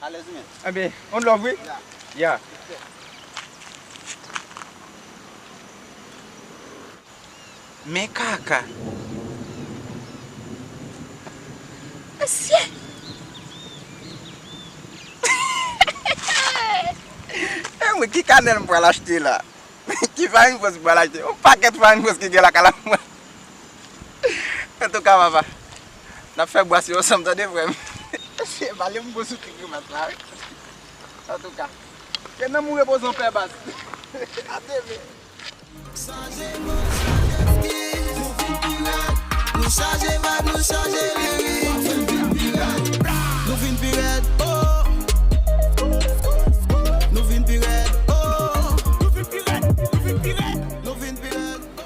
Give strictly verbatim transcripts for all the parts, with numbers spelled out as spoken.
Alèz ou menm? Enben, on love, wi. Ya. Ya. Men kaka. Mesye! E mwen, ki kanèl m pral achte la? Ki farin fos m pral achte? Yon pakèt farin fos ki gen lakay la pou mwen. Antouka, papa, n ap fè bwasyon ansanm, tande, frè m. Mesye, pale m bon sou ti grimas la, wi. Antouka, ke nanm ou repoze anpè, baz. Atebe. Chanje mo, chanje stil, nou vin pi rèd. Nou chanje vibe, nou chanje lirik. Nou vin pi rèd, oh. Nou vin pi rèd, oh. Nou vin pi rèd, nou vin pi rèd, nou vin pi rèd, oh.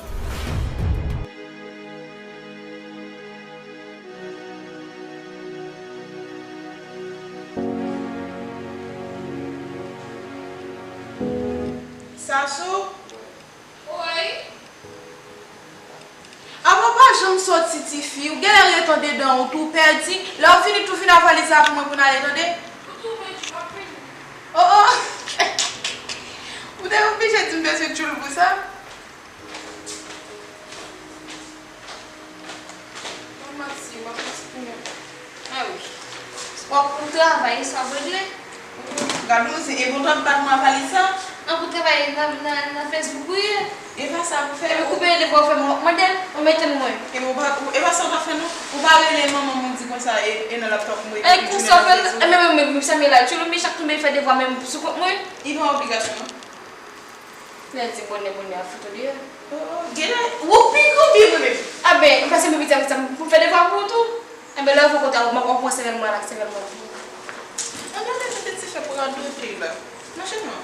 Sasou? Wi. Apa w pa janm soti, tifi? Ou genlè ret andedan w tou, ou pèdi. Lè w fini, tou vin ak valiz la pou mwen pou n ale, tande? Ou tou pèdi, w ap vini. Oh, oh. Ou te oblije di m bezwen tchoul pou sa? Mwen manti, mwen manti pou mwen. Ah wi. W ap pou travay, sa w regle? Gade yon zen, e bon, tann pa t mwen avaliz sa. An pou travay nan, nan, nan Facebook ou ye? E pa sa pou fè. Epi ou peye devwa ou fè mwen, w ap mande l, ou mete l mwen. E bon, pa, e pa sa w ta fè non. Ou pa rele manman m, ou di konsa, e, e nan laptòp mwen, e konsa w fè l, e men, men, men, sa m ye la, tchoul, men chak tou m fè devwa menm sou kont mwen. Li pa obligasyon non. Lè di bonè, bonè a fout ou deyò. Oh, oh, genlè, ou pi gran byen mwen menm. A ben, m pase m pi piti avèk sa, m fè devwa pou ou tou. Enben, lè ou fè kontra, w ap pran sèvèl mwen la, sèvèl mwen la. Ann gade jan pitit fè pou radote la. Mache non.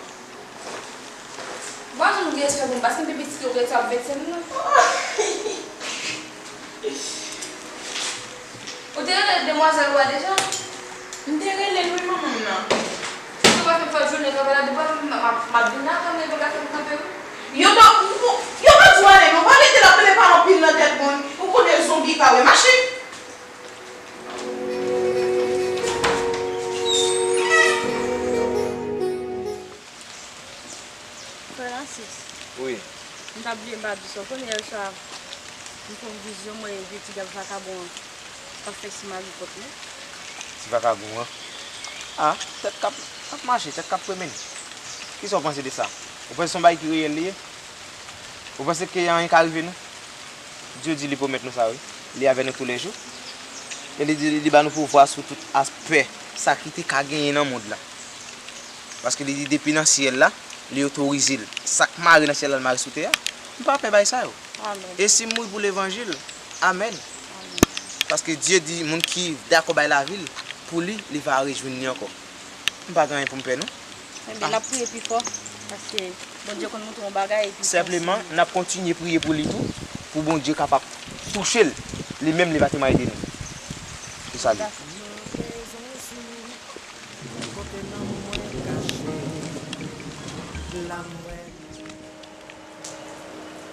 Bon, jan m gen respè pou m, paske m pi piti ke w, rete ap vèt sèl non. Ou te rele demwazèl ou a deja? M te rele l wi, manman m nan. Si w pa fè m fè jounen kanpe la, depi m, m, m ap vin la, kanpe, bagay fè m kanpe wi. Yo pa, yo pa di w ale non, pa rete la, rele pa anpil nan tèt moun. Ou konnen zonbi ka wè mache. Frè Nasis. Wi. M t ap bliye m pa di sa. Ou konnen yè swa, m fè yon vizyon, m wè vye ti gad vakabon an k ap fè simago kont mwen. Ti vakabon an? A, tèt k ap, k ap mache, tèt k ap premene. Kisa w panse de sa? Ou panse se yon bagay ki reyèl li ye? Ou panse ke anyen ka rive nou? Dye di li pwomèt nou sa, wi. Li avè nou toulèjou. E li di, li ba nou pouvwa sou tout aspè sa ki te ka genyen nan mond lan. Paske li di depi nan syèl la, li otorize l. Sa k mare nan syèl la, l mare sou tè a. M pa pè bagay sa yo. Amèn. E si m mouri pou levanjil, amèn. Amèn. Paske Dye di moun ki dakò bay lavi l pou li, li va rejwenn li ankò. M pa gen anyen pou m pè non. Enben, n ap priye pi fò, paske Bondye konn montre yon bagay epi. Senpleman, n ap kontinye priye pou li tou, pou Bondye kapab touche l, li menm li pa te mande nou. Se sa l ye.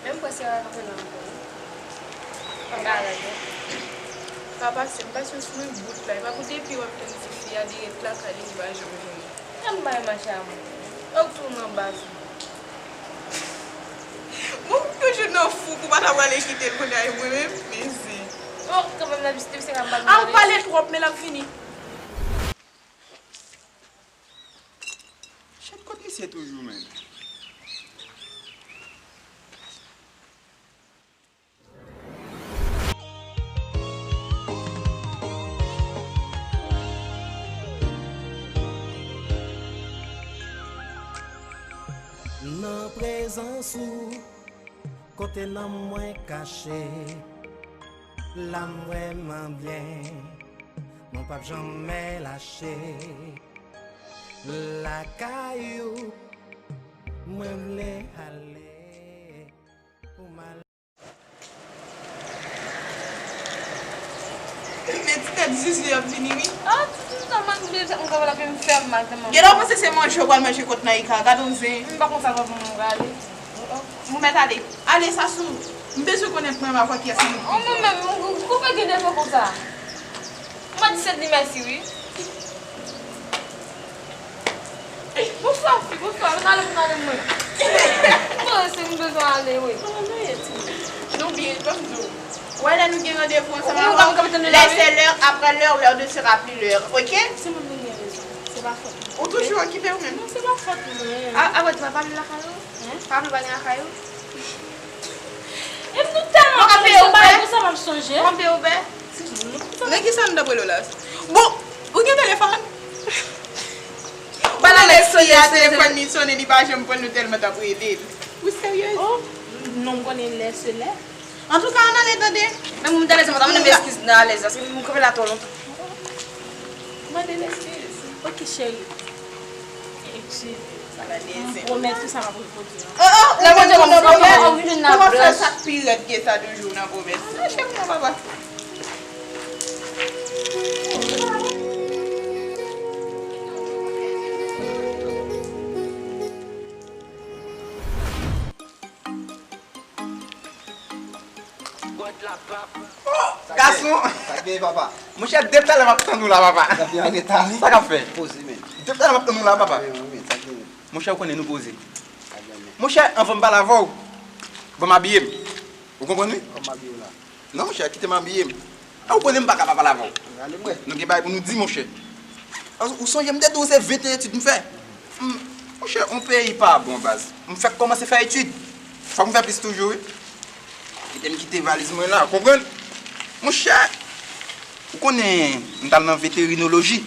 Men m kwè se Rara k ap vin la ankò wi. Papa, se m pase sou yon bout la. E pa pou depi w ap tann tifi a, li ret lakay li, li pa janm vini. Ann bay mache a mwen. Fòk tounen anba vin. Mwen m toujou nan fou pou w pa ta prale kite l kounye a e mwen menm, men zen. Bon, kanmenm nan, depi se la m pa vin. A, ou pale twòp, men l ap vini. Shit, kot misye toujou menm? Prezans ou, kote nanm mwen kache, la m vrèman byen, mwen p ap janmen lache. Lakay ou, mwen vle ale pou m al. Men ti tèt Zuzu ap vini wi. Ah, ti Zuzu sa, m annik bliye m konn la ke m fè mal tèlman. Gen lè w panse se manje w pral manje kont Naïka, gad on zen. M pa konsa, papa, m prale. Bon, mèt ale. Ale, Sasou. M bezwen konnen premye fwa kiyès ki. Oh, mwen menm, ou, ou fè gen nève konsa. M a di sèt li mèsi wi. Bonswa, fi, bonswa. Mwen ale, mwen ale, mwen. Mwen se m bezwen ale, wi. Kòman nou ye, timoun? Nou byen, ban m di w. Wè, lè nou gen randevou ansanm avè w, lè se lè, aprè lè, lè ne sera plus lè, oke? Timoun, nou gen rezon. Se pa fòt mwen. Ou toujou okipe ou menm? Non, se pa fòt mwen. A, a, wè, ti pa pale lakay ou? Hein? Pa vle pale lakay ou? E m nou tèlman konn se bagay konsa m ap sonje. Konpe ouvè. Nan ki sa nou t ap rele w la? Bon, ou gen telefòn? Ou pa nan lè fi a telefòn li sonnen, li pa janm pran l, nou tèlman t ap rele l. Ou seryez? Oh, non, m konnen lè se lè. Antouka, ann ale tande. Men moun talè se mwen, ta mande m eskiz nan alèz, paske m kanpe la twò lontan. Mande l eskiz. Ok, cheri. Eskize. Sa la dezè. Pwomèt ou sa m ap repwoduire. Oh, oh, ou konn pwomès? Kòman fè sa k pi rèd ke sa toujou nan pwomès? Mache pou mwen, papa. Oh, gason! Sa k genyen, papa? Monchè, depi talè m ap tann ou la, papa. Sa k ap fè? Sa k ap fè? Poze, men. Depi talè m ap tann ou la, papa. Wi, wi, wi, sa k genyen? Monchè, ou konnen nou poze. Sa k genyen? Monchè, anvan m pale avè w, ban m abiye m. Ou konprann, wi? Kòm m abiye w la? Non, monchè, kite m abiye m. A, ou konnen m pa ka pa pale avè w. Ale, mwen. Nou gen bagay pou nou di, monchè. Ou sonje m te di w se venteyen etid m fè? M, monchè, yon peyi pa bon, baz. M fèk kòmanse fè etid. Fòk m fè plis toujou, wi. Kite m kite valiz mwen la, konprann? Monchè, ou konnen m t al nan veterinoloji.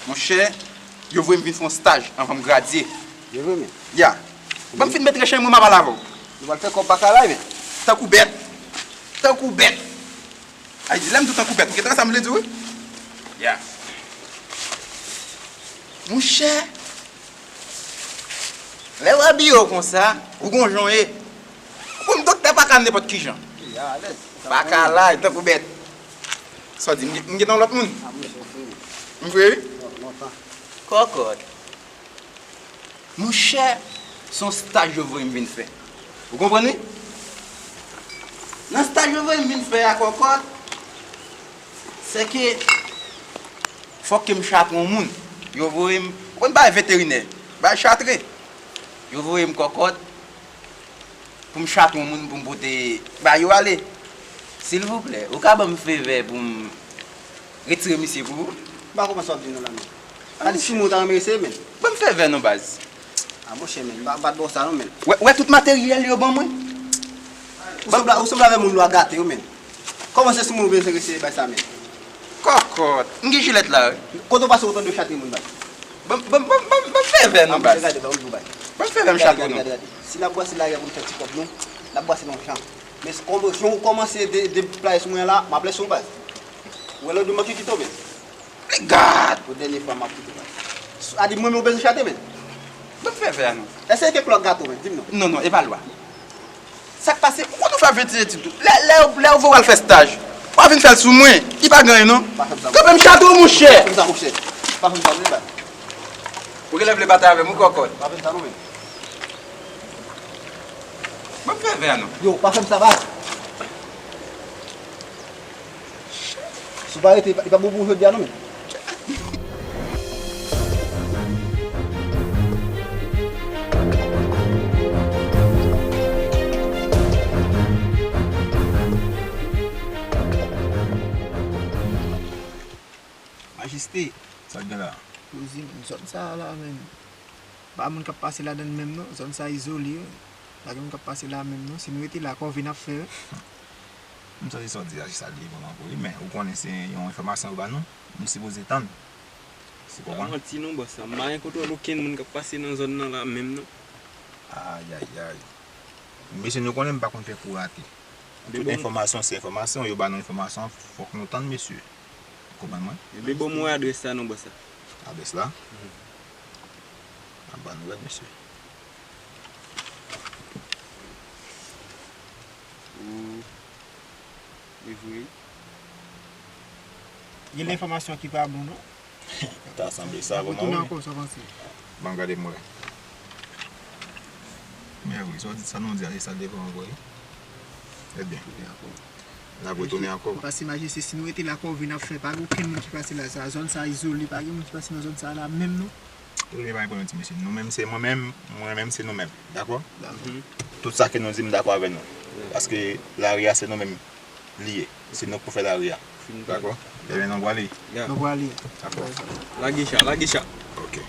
Monchè, yo voye m vin fè yon staj anvan m gradye. Yo voye m? Ya. Ban m fin met rechèy mwen, m a pale avè w. Nou pral fè kòb bakalay, men. Tankou bèt. Tankou bèt. Ay, di lè m di w tankou bèt, ou gentan wè sa m vle di w, wi. Ya. Monchè, lè w abiye w konsa, ou gon jan w ye. Ou konn doktè pa ka nenpòt ki jan. Wi, alèz. Bakalay, tankou bèt. Sa w di, m gen, m gentan yon lòt moun? A, monchè, w fre wi. M fre wi? Lon-, lontan. Kòkòt. Monchè, se yon staj yo voye m vin fè. Ou konprann, wi? Nan staj yo voye m vin fè a, Kòkòt, se ke fòk ke m chatre yon moun. Yo voye m, ou konn bagay veterinè, bagay chatre. Yo voye m, Kòkòt, pou m chatre yon moun pou m pote ba yo ale. Silvouplè, ou ka ban m favè pou m retire misye pou ou? M pa konprann sa w ap di non la, men. Sa di si moun ta renmen eseye, men. Ban m favè non, baz. A, monchè, men, m pa, m pa t ba w sa non, men. Wè, wè tout materyèl yo ban mwen. Ou sanble, ou sanble avèk moun lwa gate yo, men. Kòman se sou moun ou bezwen eseye bay sa, men? Kòkòt, m gen jilèt la, wi. Kote w pase w tande yo chatre moun, baz? Ban m, ban m, ban m, ban m, ban m favè non, baz. Gade, ban m di w, baz. Ban m favè m chatre non. Gade, gade, gade. Si n ap brase lari a pou n fè ti kòb nou, n ap brase nan yon jan. Men kòm jan ou kòmanse de, deplwaye sou mwen la, m ap lèse w, baz. Ou wè lòt yo manke kite w, men. Gad! Pou dènye fwa, m ap kite w, baz. A di mwen, men ou bezwen chatre, men. Ban m favè a non. Èske kèk lwa gato, men, di m non. Non, non, e pa lwa. Sa k pase? Ou konn ou fè venteyen etid tou. Lè, lè, lè yo voye w al fè staj, w a vin fè l sou mwen. Li pa gen anyen non. Pa fè m sa, monchè. Kanpe m chatre w, monchè. Pa fè m sa, monchè. Pa fè m sa, monchè. Ou genlè vle batay avè m, wi, Kòkòt. Pa fè m sa non, men. Ban m favè a non. Yo, pa fè m sa, baz. Si w pa rete, li p ap bon pou ou jodi a non, men. Majeste. Sa k gen la? Yo di, zòn sa a la, men, pa moun k ap pase ladan l menm non. Zòn sa a izole, wi. Pa gen moun k ap pase la menm non. Si nou rete la, kòve n ap fè, wi. M santi sa w di a, se sa l ye vrèman vre, wi, men ou konnen se yon enfòmasyon yo ba nou, nou sipoze tann. Ou konprann? Pa manti non, bòs la. M pa gen kontwòl okenn moun k ap pase nan zòn nan la menm non. Ayayay. Mesye, nou konnen m pa konn fè kou rate. Tout enfòmasyon se enfòmasyon, yo ba nou enfòmasyon, fòk nou tann, mesye. Ou konprann mwen? Ebyen, bon, mwen adrès la, non, bòs la. Adrès la? Ap ba nou rèd, mesye. Ou li vre. Gen enfòmasyon ki pa bon, non? Ta sanble sa vrèman, wi. Ankò, sa panse. Ban gade m wè. Men wi, sa w di, sa nou di a, se sa devan an vre. Ebyen, n ap retounen ankò. Paske majeste, si nou rete la, kòve n ap fè, pa gen okenn moun ki pase la. Sa, zòn sa izole, pa gen moun ki pase nan zòn sa la menm, non. Tout li pa gen pwoblèm, ti mesye. Nou menm, se mwen menm, mwen menm, se nou menm. Dakò? Tout sa ke nou di, m dakò avè nou. Paske lari a, se nou menm li ye. Se nou k pou fè lari a. Dakò? Ebyen, nou prale. Nou prale. Dakò. Lage cha, lage cha. Ok.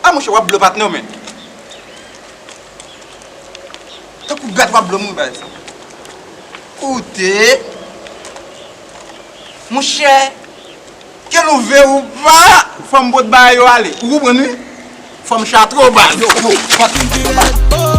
A, monchè, w ap blo patnè w, men. Tankou gat w ap blo m, wi, baz. Koute. Monchè, ke l ouvè ou pa, fò m pot bagay yo ale. Ou konprann, wi? Fò m chatre w, baz. Yo, yo, fò m